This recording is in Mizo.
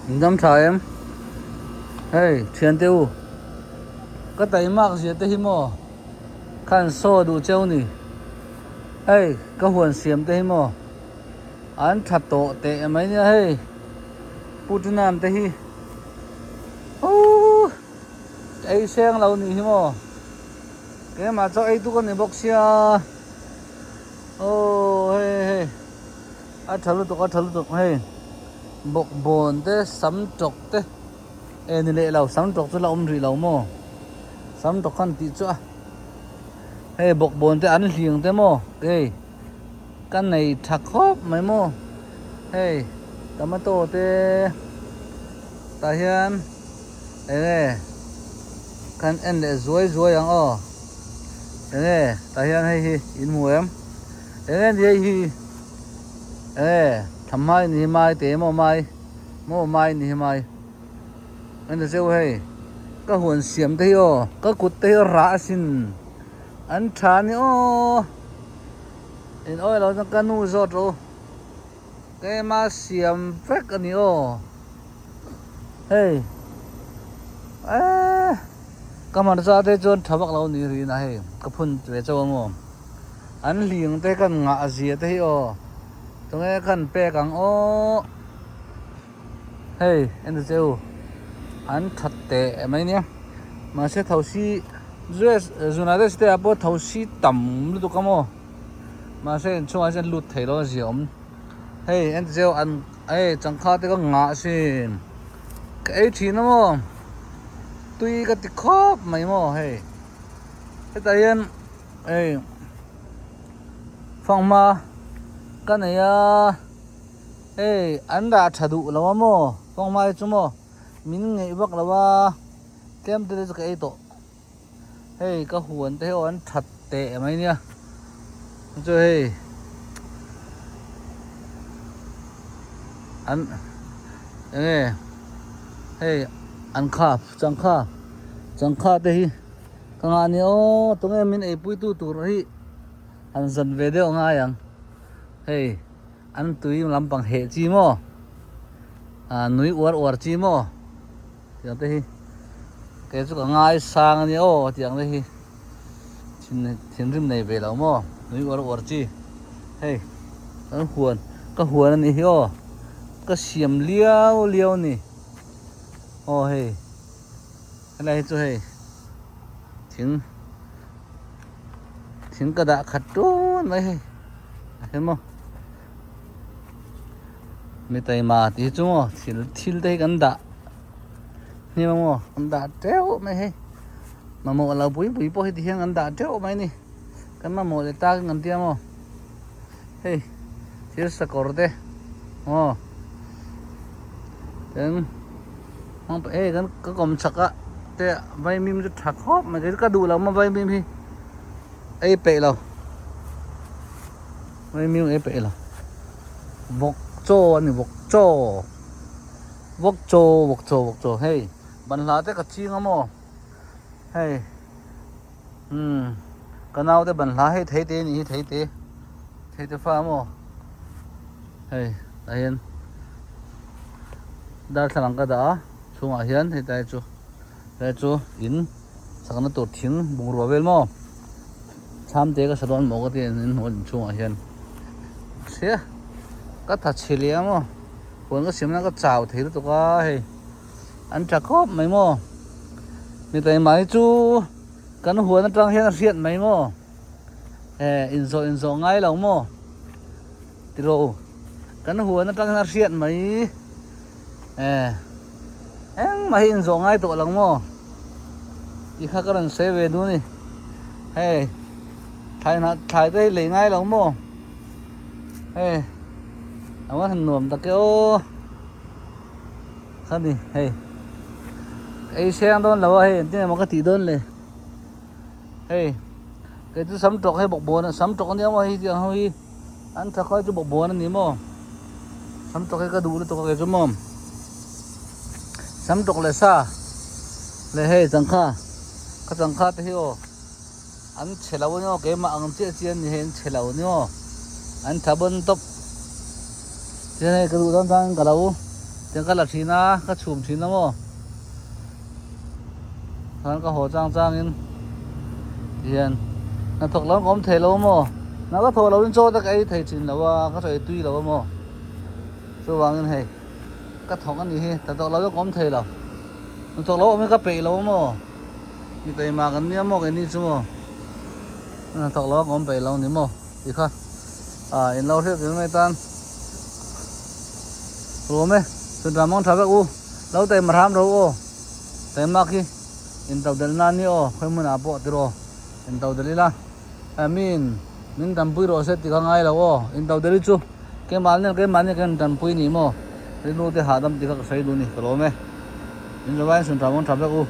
In dam tha em? Hei thiante u ka taimak zia te hi maw khan saw duh cheu ni. Hei ka huan siam te hi maw an tha tawh teh mai nia hei Putinam te hi ooh ei seng lo nih hi maw keimah chaw ei tuk a ni bawk sia aw hei hei. A tha lutuk a tha lutuk hei bawkbawn te sam tawk te eh ni leh lo sam tawk chu la awm rih lo maw sam tawk khan tih chu a hei bawkbawn te an hling te maw hei ka nei tha khawp mai maw hei tomato te tah hian eng nge kan en leh zuai zuai ang aw eng nge tah hian hei hi in hmu em. Eng nge ni hei hi e tham mai ni hi mai te maw mai maw mai ni hi mai en ta cheu hei ka huan siam te hi aw ka kut te hi rah asin an tha ni aw in awih lo chuan ka nu zawt rawh u keima siam vek a ni aw hei eee ka hmarcha te chuan tha vak lo ni rin a hei ka phun ve chauh ang aw. An hling te kan ngah zia te hi aw tunge khan pek ang aw hei en ta che u an that teh mai nia mahse thosi US United States ah pawh thosi tam lutuk a maw mahse inchhungah hian lut thei lo a zia awm hei en ta che u an hei changkha te ka ngah sin ka ei thin a maw tui ka ti khawp mai maw hei hetah hian. Hei fanghma ka nei a hei an dah tha duh lo a maw fanghma hi chu maw min ngeih vak lo a tlem te te chu ka ei tawh hei ka huan te hi aw an that teh mai nia chu hei an eng nge hei an kha changkha changkha te hi. Ka ngah ni aw tunge min eipui tu tur hi han zan ve deuh ngai ang hei an tui lampang heh chi maw ah nui uar uar chi maw tiang te hi kei chu ka ngai sang a nia aw tiang te hi thin thinrim nei ve lo maw nui uar uar chi hei kan huan ka huan a nih hi aw ka siam liau liau a ni aw hei. Helai hi chu hei thing thing ka dah khat tun mai hei a hre maw mi taima tih hi chu maw thil thil te hi kan dah hnim a maw kan dah teuh mai hei mamawh lo pui pui pawh hi ti hian kan dah teuh mai a ni kan mamawh leh tak in kan tia maw hei thil sakawr te aw tin. Hei kan ka kawm chhak a te vaimim chu tha khawp mai kei chu ka duh lo maw vaimim hi ei peih lo vaimim ei peih lo vawk chaw a ni vawk chaw vawk chaw vawk chaw vawk chaw hei banhla te ka ching a maw hei umm ka naute banhla hei thei te a nih hi thei te thei te fa maw hei tah hian. Darthlalang ka dah a chhungah hian hei tai chu helai chu in sakna tur thing bungrua vel maw chham te ka sa dawn maw ka ti in hmuh in chhungah hian hria ka tha chhe leh a maw huan ka siam na ka chau thei lutuk a hei an tha khawp mai maw mi taima hi chu kan huan atang hian a hriat mai maw eh inzawh inzawh ngai lo maw. Tiraw kan huan atang hian a hriat mai eh engmah hi inzawh ngai tawh lo maw tih kha ka rawn sawi ve duh a ni hei thlai hnah thlai te hi lei ngai lo maw hei a va han nuam tak e aw khani hei ka ei seng dawn lo a hei engtin emaw ka tih dawn le hei kei chu sam tawk hei bawkbawn sam tawk ania maw hei tiang ho hi. An tha khawi chu bawkbawn a ni maw? Sam tawk hi ka duh lutuk a kei chu maw? Sam tawk leh sa leh hei changkha ka changkha te hi aw an chhe lo a ni aw keimah ang chiah chiah an ni hei an chhe lo a ni aw an tha bawn tawp chuan hei ka duh tan tan ka lo Tiang ka la thin a, ka chhum thin a maw. Khan ka haw chang chang in tihian hnathawk lam ka awm thei lo a maw. Hna ka thawh lo in chaw te ka ei thei thin lo a, ka sawi tui lo a maw. Chuvangin hei ka thawk a nih hi, hnathawk lo chu ka awm thei lo. Hnathawk lo awm hi ka peih lo a maw. Mi taima kan nia maw keini chu maw. Hnathawk lo a ka awm peih lo ni maw tih kha ah in lo hriat mai tan ruam e chhun mang tha vek u lo taima hram ro aw taima khi in to delh nan ni aw khawi hmun ah pawh tiraw in to delh ila min min tanpui rawh se tih kha ngai lo aw in to delh hi chu keimah nen keimah nen kan tanpui ni maw rilru te hahdam tih kha ka sawi duh a ni ka lawm e in zawai chhun tha mang tha vek u.